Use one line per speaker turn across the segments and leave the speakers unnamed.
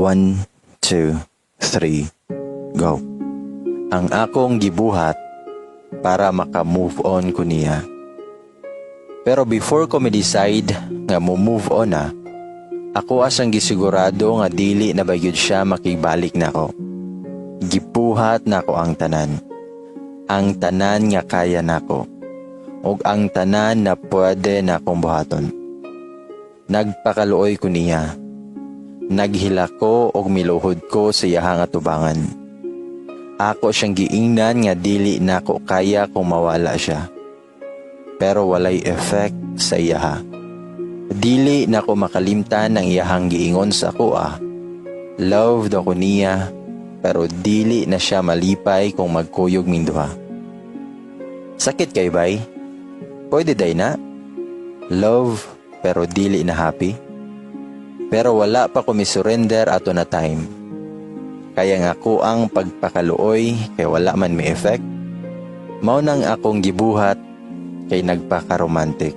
One, two, three, go. Ang akong gibuhat para maka-move on ko niya. Pero before ko mi-decide nga mo move on na, ako asang gisigurado nga dili na ba gyud siya makigbalik nako. Gibuhat nako ang tanan. Ang tanan nga kaya nako. Ug ang tanan na pwede nakong buhaton. Nagpakaluoy ko niya. Naghilak ko og miluhod ko sa iyahang atubangan. Ako siyang giingnan nga dili nako kaya kung mawala siya. Pero walay effect sa iyaha. Dili nako makalimtan ang iyahang giingon sa ako ah. Love daw ko niya, pero dili na siya malipay kung magkuyog ming duha. Sakit kay bay? Pwede day na? Love pero dili na happy? Pero wala pa ko mi-surrender ato na time. Kaya nga ko ang pagpakaluoy kay wala man may effect. Mao nang akong gibuhat kay nagpaka-romantic.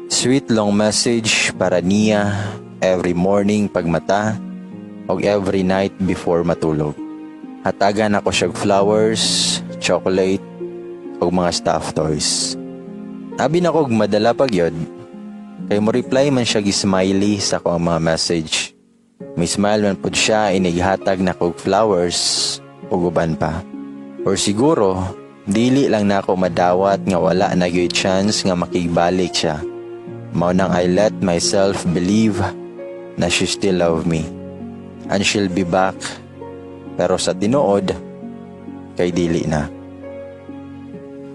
Sweet long message para niya every morning pagmata og every night before matulog. Hatagan ako siyag flowers, chocolate, ug mga stuffed toys. Abi na kog madala pa gyud kay mo reply man siya smiley sa akong mga message. May smile man pud siya inighatag na kog flowers ug uban pa. Or siguro dili lang nako madawat nga wala na gyud chance nga makigbalik siya. Mao nang I let myself believe na she still love me and she'll be back. Pero sa tinuod kay dili na.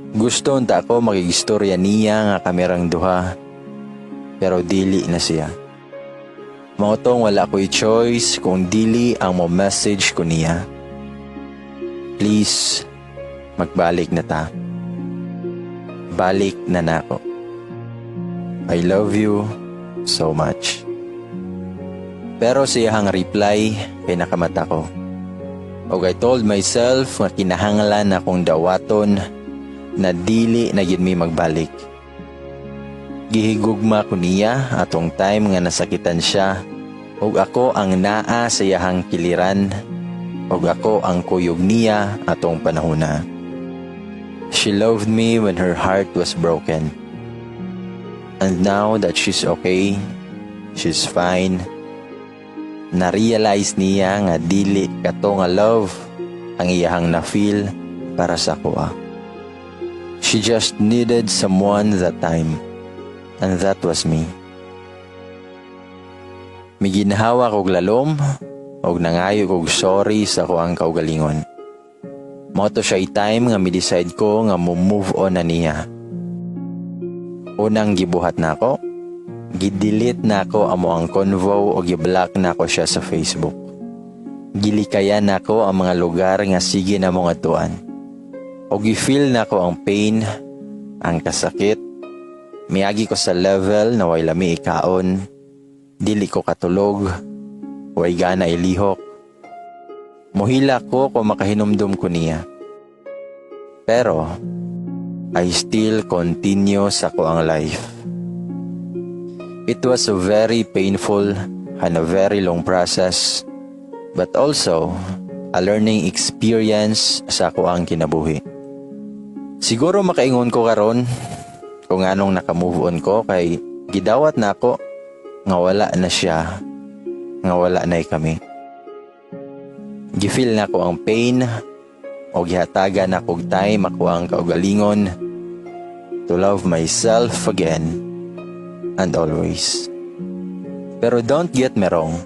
Gusto unta ako makigistorya niya nga kamirang duha, pero dili na siya. Mao tong wala ko'y choice kung dili ang mo message ko niya. Please, magbalik na ta. Balik na nako. I love you so much. Pero siyahang reply kay nakamata ko. Og I told myself nga kinahanglan akong dawaton na dili na gyud mi magbalik. Gihigugma ko niya atong time nga nasakitan siya ug ako ang naa sa iyahang kiliran ug ako ang kuyog niya atong panahona. She loved me when her heart was broken. And now that she's okay, she's fine. Na-realize niya nga dili kato nga love ang iyahang na-feel para sa akoa. She just needed someone that time. And that was me. Miginhawa kog lalom og nangayo kog sorry sa akoang kaugalingon. Mao to siya time nga mi-decide ko nga mo move on na niya. Unang gibuhat nako, gi-delete nako amo ang convo o gi-block nako siya sa Facebook. Gilikayan nako ang mga lugar nga sige na mga tuan. O gi-feel nako ang pain, ang kasakit. Miagi ko sa level na way lami ikaon, dili ko katulog, way gana ilihok. Muhila ko kung makahinumdum ko niya. Pero, I still continue sa akoang life. It was a very painful and a very long process, but also a learning experience sa akoang kinabuhi. Siguro makaingon ko karon kung anong naka-move on ko kay gidawat na ako nga wala na siya, nga wala na kami. Gifeel na ko ang pain o gihatagan na kog time ako ang kaugalingon to love myself again and always. Pero don't get me wrong,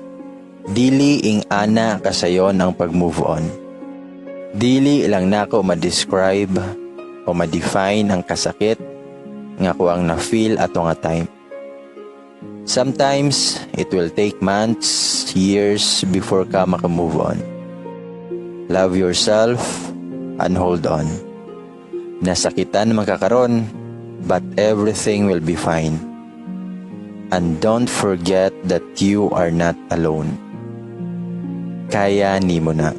dili ing ana kasayon ang pag-move on. Dili lang nako ma-describe o ma-define ang kasakit nga ko ang na-feel ato nga time. Sometimes, it will take months, years before ka maka-move on. Love yourself and hold on. Nasakitan man ka karon, but everything will be fine. And don't forget that you are not alone. Kaya nimo na.